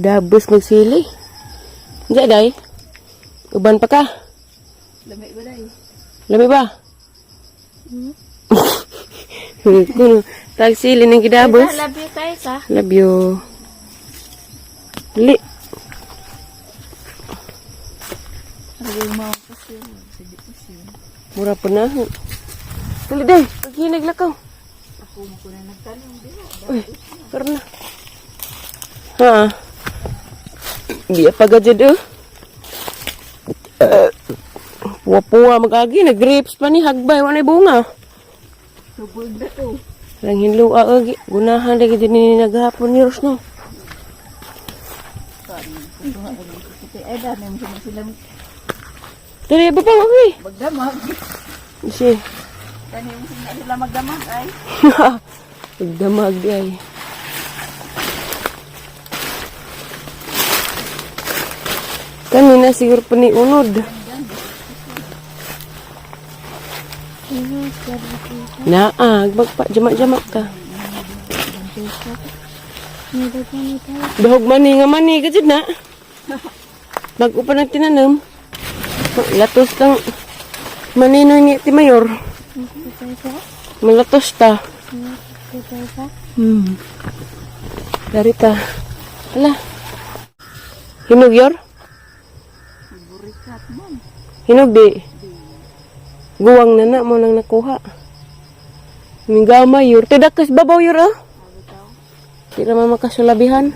Dabos magsili. Diya, day. Uban pa ka. Lami ba day? Lami ba? Kuno, tagsili ng gidabos. Love you tayo sa. Love you. Dali. Mura pa na. Dali, day. Paghinag lakaw. Uy, karon na. Ha? Di pa gadget oh. Puwa-puwa mag-agi. Nag-grapes pa ni. Hagbay. Wala bunga. Subog na to. Lang hinlo agi. Gunahan lagi din ni naghapon ni Ros no. Ay, dami mo sila sila Dali ba pa agi? magdamag. Si. Dami mo sila sila magdamag ay. Magdamag di ay. Kanina siguro pa ni unod. Naa, magpa jama-jama ka. Dahog mani nga mani ka jud na. Bago pa nang tinanom. Latos kang maninoy ni ti mayor. Malatos ta. Darita. Hala. Hinog yor? Hinog di. Guwang na na mo nang nakuha. Mingama yor. Tidakas babaw yor ah. Di naman makasulabihan.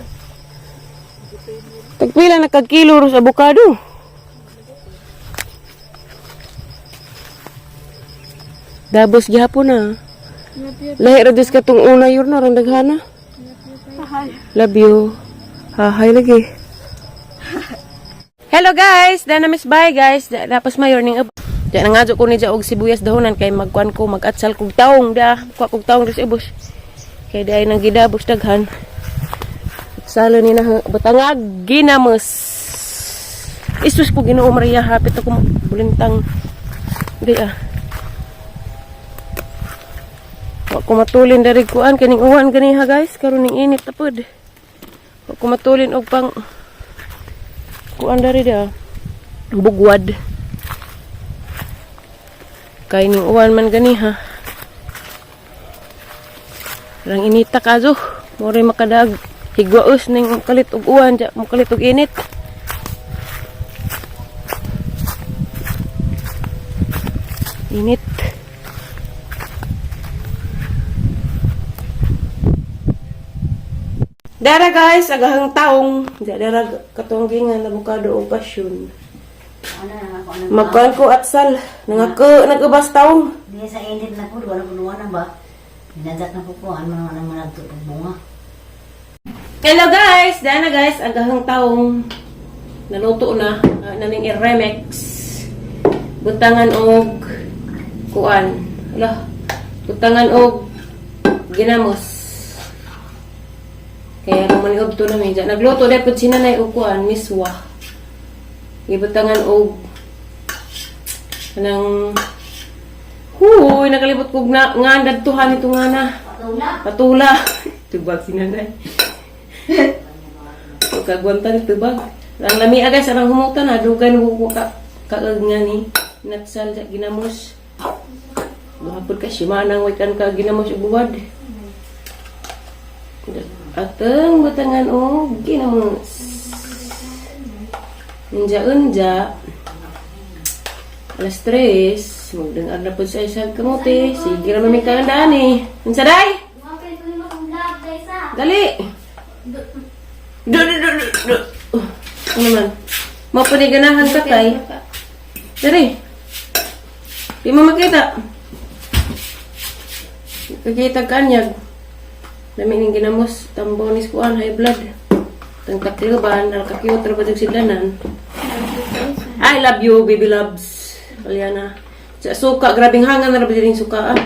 Tagpila na kag kilo ro sa abukado. Dabos gihapon na. Lahi ra dis katong una yor na rang daghana. Love you. Hahay lagi. Hello guys, dana miss bye guys. Tapos mayor ning ab. Diya nangadyo ko ni dya og sibuyas dahonan kay magkuan ko magatsal kog taong da. Kuha kog taong sa ubos. Kay day nang gidabos daghan. Salo ni na butangag ginamos. Isus ko Ginoo Maria hapit ako bulintang. Di ah. Wa ko matulin dari kuan kaning uwan ganiha guys karon ning init ta pod. Wa ko matulin og pang kuan dari da bugwad. Kay ning uwan man ganiha. Rang inita kazo. More makadag higwaos ning kalit og uwan ja mokalit og init. Init. Dara guys, agahang taong. Diya dara katong gingan abukado o pasyon. Ano na ako ano? Magkuan ko atsal. Nangako nagubas taong. Di sa init na po, wala ko na ba? Minadat na po ko, ano naman ang managtupog bunga. Hello guys, dana guys, agahang taong naluto na naning i-remix. Butangan og kuan. Hala. Butangan og ginamos. Kaya naman og to na medyo. Nagluto dahil po sinanay og kuan miswa. Gibutangan og kanang Huy, nakalibot kog na nga dadtuhan ito nga na. Patula! Patula. Tubag si nanay. Pagkagwanta ni tubag. Ang lami agay sa humutan na dugay no ko ka kaag nga ni natsal sa ginamos. Mahapod ka si manang way kan ka ginamos ug buwad. Ateng butangan og ginamos. Unja unja. Alas 3, magdangar na po sa isang kamote. Sige ra mami kaandaan eh. Unsa day? Dali! Do, do, do, do, do. Oh, ano man? Mapaniganahan ka kay. Dali. Di mo makita. Kakita kanyag. Dami ning ginamos. Tambo ni kuan high blood. Tang takluban, nakakiwat ra ba yung sidlanan. I love you, baby loves. Aliana. Sa suka, grabing hangan na ra ba din suka ah.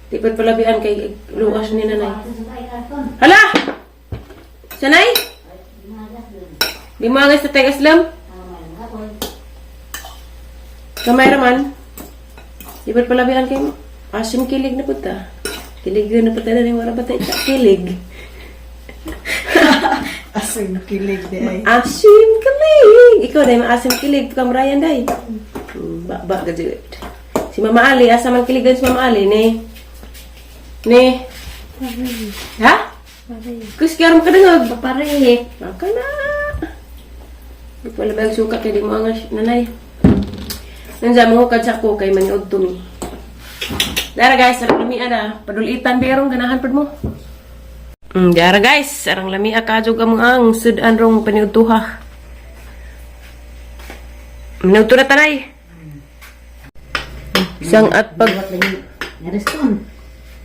Di pa palabian kay luwas ni nanay. Hala! Sanay? Di mo angas sa tagas lam? Kamay raman. Di ba palabian kay mo? Asim kilig na puta. Kilig na puta na rin wala ba tayo kilig. Asim kilig di ay. Asim kilig. Ikaw day maasim kilig kam Ryan day. Ba ba gajud. Si Mama Ali asa man kilig si Mama Ali ni. Ni. Ha? Kus kaya mo kadangog. Pare. Maka na. Di pala ba suka kay di mo angas nanay. Nandiyan mo kad sa ko kay maniud to mi. Dara guys, arang lamia na. Padulitan berong ganahan pud mo. Dara guys, arang lamia kajog among ang sudan rong paniudtuha. Maniudto na tanay. Isang at pag Buhat lagi. Nareston.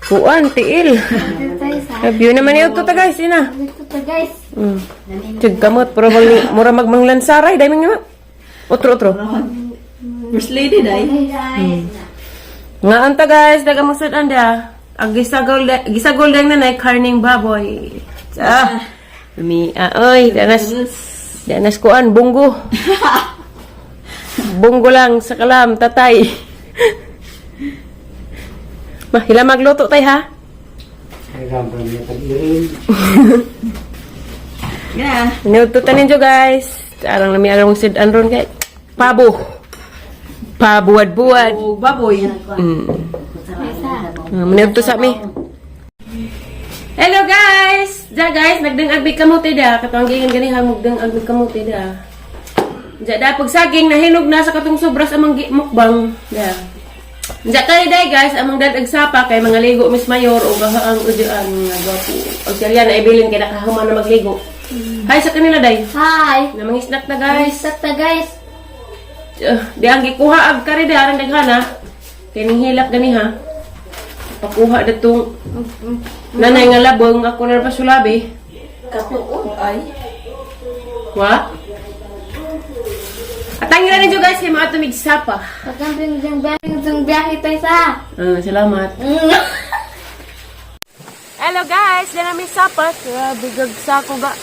kuan tiil. Dito tayo sa. View naman niudto ta guys, ina. Dito ta guys. Tig kamot pero mag mura magmanglansaray dai nga. Otro otro. First lady day. Hey guys. Nga anta guys, daga mo sudan da. Ang gisagol gisagol dang nanay karning baboy. Ah. Mi ah, oy, danas danas kuan bunggo. Bunggo lang sa kalam tatay. Mahila magluto tay ha. Yeah. Niluto ta ninyo guys. Arang lami arang sudan ron kay pabo. Pabuad-buad. O baboy. Manirto sa mi. Hello guys! Ja guys, nagdang agbi kamote da. Katong giingon gani ha mugdang agbi kamote da. Ja da pag saging nahinog na sa katong sobras amang mukbang. Da. Ja kay day guys, amang dadag sapa kay mga ligo Miss Mayor o gahaang udyaan nga gwapo. Og siya na ibilin kay nakahuman na magligo. Hi sa kanila day. Hi. Namangisnak na guys. Guys, ta guys. Di ang gikuha ag kari di arang daghana. Kay ning hilak gani ha. Pakuha datong nanay nga labong ako na pa sulabi. Katuon ay. Wa? Atangin na ninyo guys kay mga tumig sapa. Pagkamping dang biyahe dang biyahe tayo sa. Salamat. Hello guys, yan ang may sapa. Grabe gag sako ga.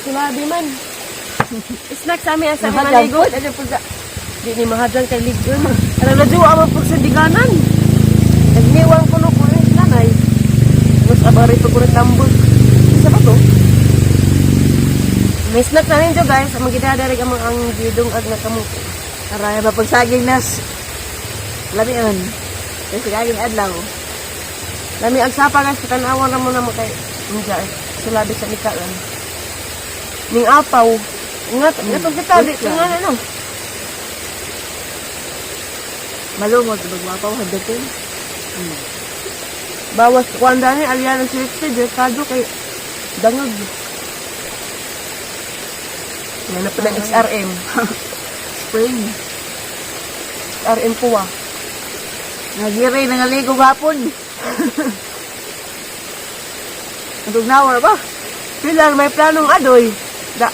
Sulabi man. Snack sa amin sa mga maligo. Di ni mahadlang kay ligon. Ano na diwa ang pagsandiganan. Nagniwang ko no kuno nanay. Mas abari pa ko tambog. Isa ba to? May snack na ninyo guys. Ang magidadarig ang mga ang gidong ag nakamuko. Aray ba pagsaging nas. Lamian. Kasi saging adlaw. Lami ang sapa guys, patanawan na mo na mo kay Nga, sulabi sa mika lang. Ning apaw. Nga, nga kita, di nga na no. Malumot magwapaw hadatin. Bawas kuan dani alyan ang selected, delikado kay dangag. Yan na pala XRM. Spring. XRM po ah. Nagire nangaligo gapon. Natugnawa ba? Pilar, may planong adoy. Da,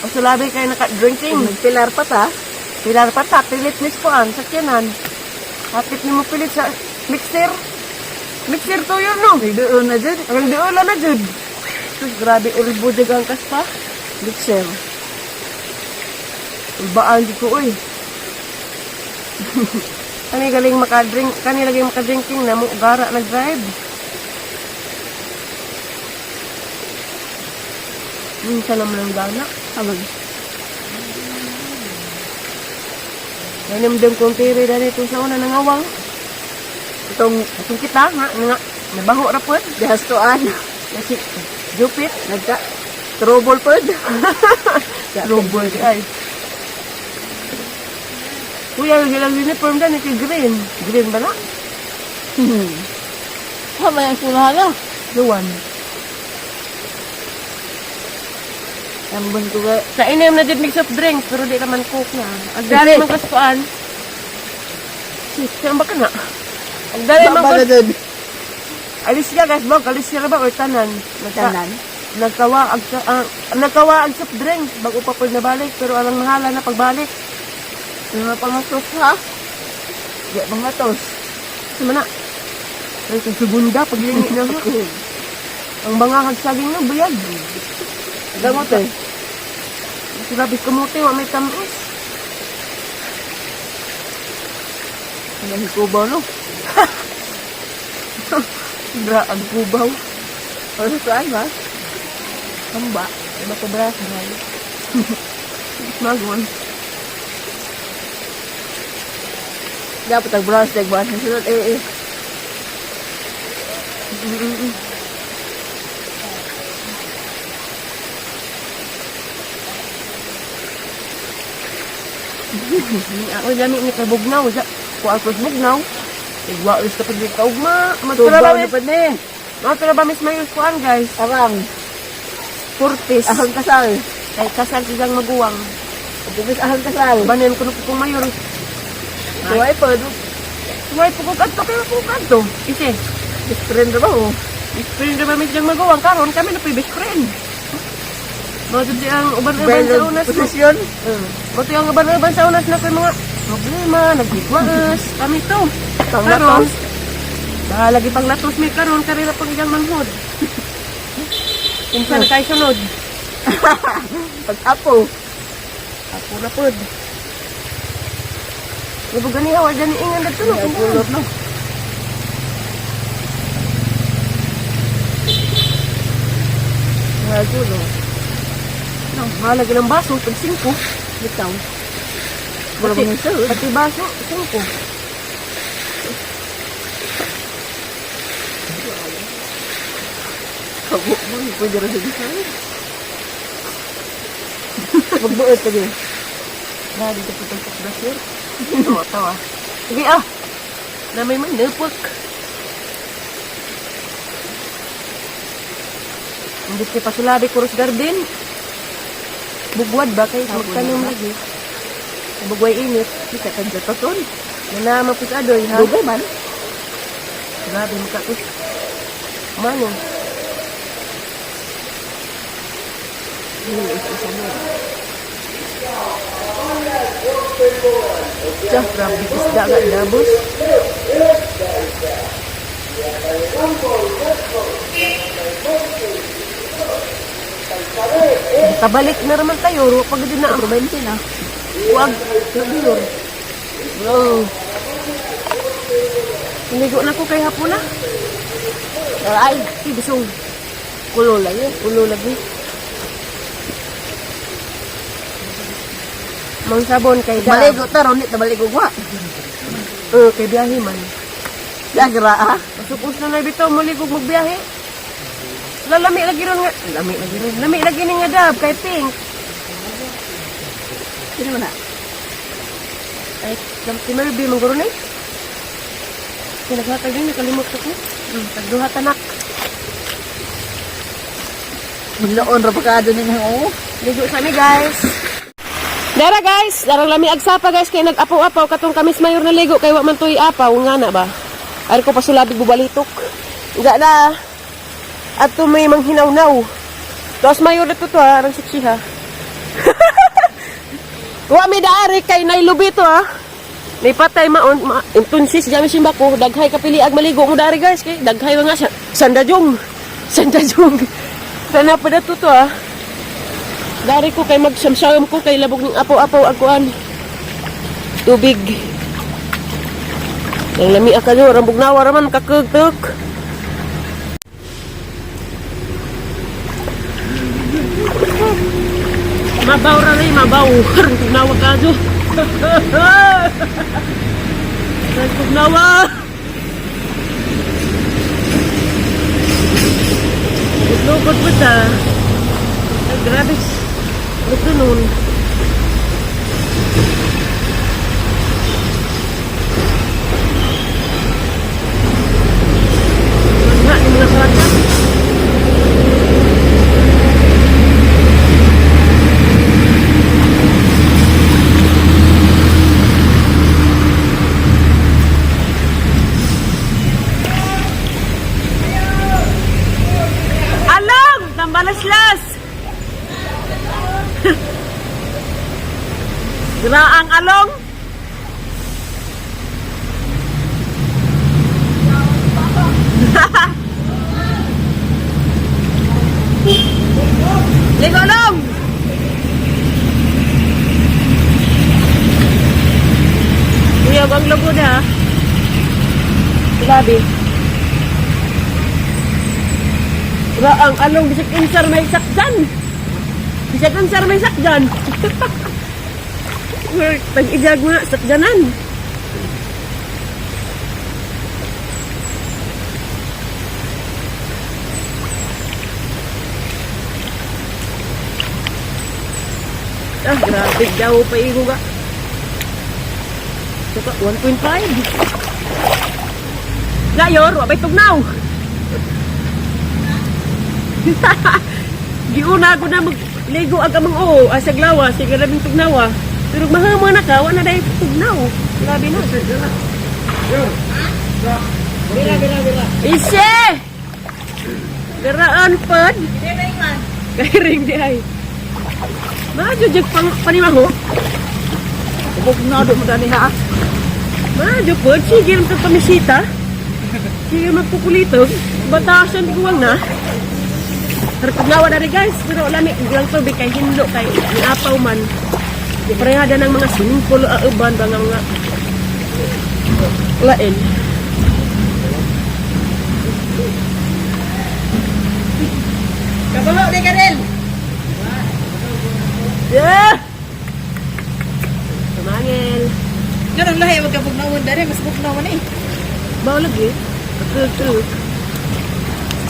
pasulabi kayo naka-drinking. Nagpilar pa ta. Pilar pa ta, pilit nis po ang sakyanan. Hapit ni mo pilit sa mixer. Mixer to yun no. Nagdoon na dyan. Ang diula na jud. Sus, grabe ulbo jud ang kaspa. Mixer. Ulbaan jud ko oy. Kani galing maka-drink, kani lagi maka-drinking na mo gara nag-drive. Minsan naman ang gana. Abag. Nanimdam kong tiri dali itong sa una nangawang. Itong Itong kita nga, nga, nabaho ra pod. gastuan. Kasi jupit, Nagka trouble pod. trouble di ay. Kuya, yung ilang uniform dani kay green. Green ba na? Tama yung sunahan ah. Luwan. Ambon ko ba? Sa inom na jud mix of drinks, pero di naman coke na. Ang dali man kaskuan. Sis, saan ba ka na? Ang dali man Baba na kas... dun. Alis ka guys, bang? Alis ka na ba? Or tanan? Tanan. Nagkawa, ag, nagkawa ang soft drinks bago pa po nabalik, pero alang mahala na pagbalik. Yung mga pangatos ha? Di mga tos. Sama na. Ay, kung segunda, paglingi na ha. Ang mga hagsaging na, buyag. Gamot eh. Sinabi kamuti, wa may tamis. Ang hikubaw no? Dra, ang kubaw. O saan ba? Hamba. Iba ko brush, guys. Magon. Dapat ang brush tag ba? Sunod eh eh. Ako lami ni kay bugnaw. Kuha ko sa bugnaw. Igwa is kapag di kaugma. Tubaw Magtura ba na mis? pa ni. Magtura ba mis mayos kuan, guys? Arang. Fortis. Ahang kasal. Ay kasal silang maguwang. Bugis ahang kasal. Banin ko na kong mayor. Tuway pa. Tuway po ko kadto kayo po kadto. Ise, Best friend ra ba oh? best friend ra ba mis siyang maguwang karon kami na best friend. Mo jud ang uban-uban sa Well, unas. posisyon. Mo ang uban-uban sa unas na kay mga problema, nagigwaas kami to. Karon, Panglatos. bahala lagi panglatos mi karon karera pang iyang manghod. Kinsa na kay sunod? Pag-apo. Apo na pod. Ibo gani hawa gani ingan dadto no. Pulot no. Mga gulo. No, mahalaga ng baso pag 5. Bitaw. Wala Pati, bang isa? pati baso, 5. Kabo mo, pwede rin sa isa. Magbuot ka din. Na, dito po itong brasir. Tawa, tawa. Sige ah! Na may manupok. Hindi kay pasulabi Kuros Garden. Bugwad ba kay magtanom lagi? Bugway init. Kita kan jatoton. Nanama po sa adoy ha. Dugay man. Grabe mukha ko. Mano? Tiyak, grabe isda nga dabos. Kabalik na naman tayo, ro. Pag din na ang 20 na. Huwag. Mayor. Wow. Ligo na ko kay hapon na. Ay, Ay, bisong. kulo lagi. Ulo lagi. Mang sabon kay da. Maligo ta ron, ta maligo wa. Eh, kay biyahe man. Lagra ah. Masukos na na bitaw maligog magbiyahe. Lalami lagi ron nga. Lami lagi ron. Lami lagi ni nga dab kay Pink. Sino man na? Ay, si Merby mangguro na eh. Pinaghatag din, nakalimot ako. Tagduha tanak. Maglaon ra pa ka doon ng oo. Ligo sa mi guys. Dara guys, darang lami agsapa guys kay nag-apaw-apaw katong kamis mayor na ligo kay wa man toy apaw nga na ba. Ari ko pasulabi bubalitok. Nga na. Ato may manghinawnaw. Tapos mayor na to to ha, arang siksi ha. Wa mi daari kay nailubi to ha. Naipatay maon ma, intunsis jami simba ko daghay kapili ag maligo mo dari guys kay daghay mga sa, sandajong. Sandajong. Sana pa na to to ha. Dari ko kay magsamsam ko kay labog ng apaw-apaw ang kuan. Tubig. Ang lami akayo, rambog nawa raman kakugtok. Mabaw ra rin, mabaw. Rambog nawa kayo. Rambog nawa. Lugod po ta. Ay, grabe. Ito nun. Nga, yung mga kalata. Alam! Tambalaslas! Graang along. Ligo along. Kuya, ang lago na. Grabe. Graang along bisag insar may saksan. Bisag ang sar may sakdan. Tag-ijag nga, sakdanan. Ah, grabe daw pa igo ga. Ito ka, 1.5. Gayor, wabay tugnaw. Giuna ko na magligo ag amang oo, asag lawa, sige labing tugnawa. Pero mahama na ka, wala na dahil tugnaw. Grabe na. Ise! Garaan pod. Kairing di ay. Madyo jag pang panimaho. Bugnaw do mo dani ha. Madyo pod, sige lang pamisita. Sige magpukulitog. Batasan kuwang na. Pero tugnawa na rin guys, pero lami lang tubig kay hinlo kay niapaw man. Di parehada ng mga swimming pool auban ba nga mga lain. Kabalo di Karel. Yeah! Tumangil. Nganong lahi wag ka bugnawon diri, mas bugnaw man eh. Bawal lagi. True,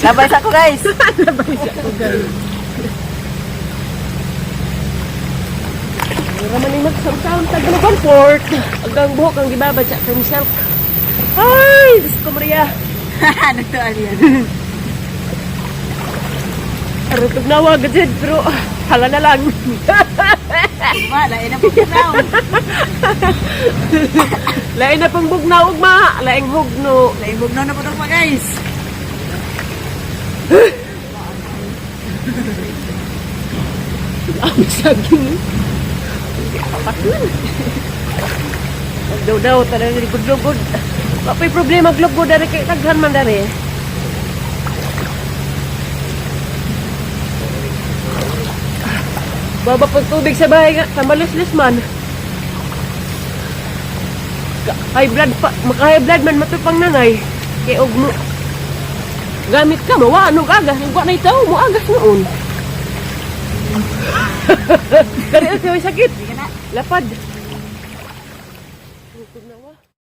Labay sa ako guys. Labay siya ko guys. Mura man yung magsamsam sa comfort. Ang buhok ang gibabad sa akong self. Ay, Diyos ko Maria. Nagtual yan. Aron tugnawa gajed pero hala na lang. Diba, lain na bugnaw. Lain na pang bugnaw ugma, laing hugno. Lain bugnaw na po pa guys. Ang saging. Patun. Daw daw talaga lugod-lugod. Wa pa'y problema glugod dari kay taghan man dari. Baba pag tubig sa bahay nga, tamalos-los man. High blood pa, maka high blood man matupang nanay. Kay og mo gamit ka mawa ano agas, ug na itaw mo agas noon. Kari kayo sakit. Lapad.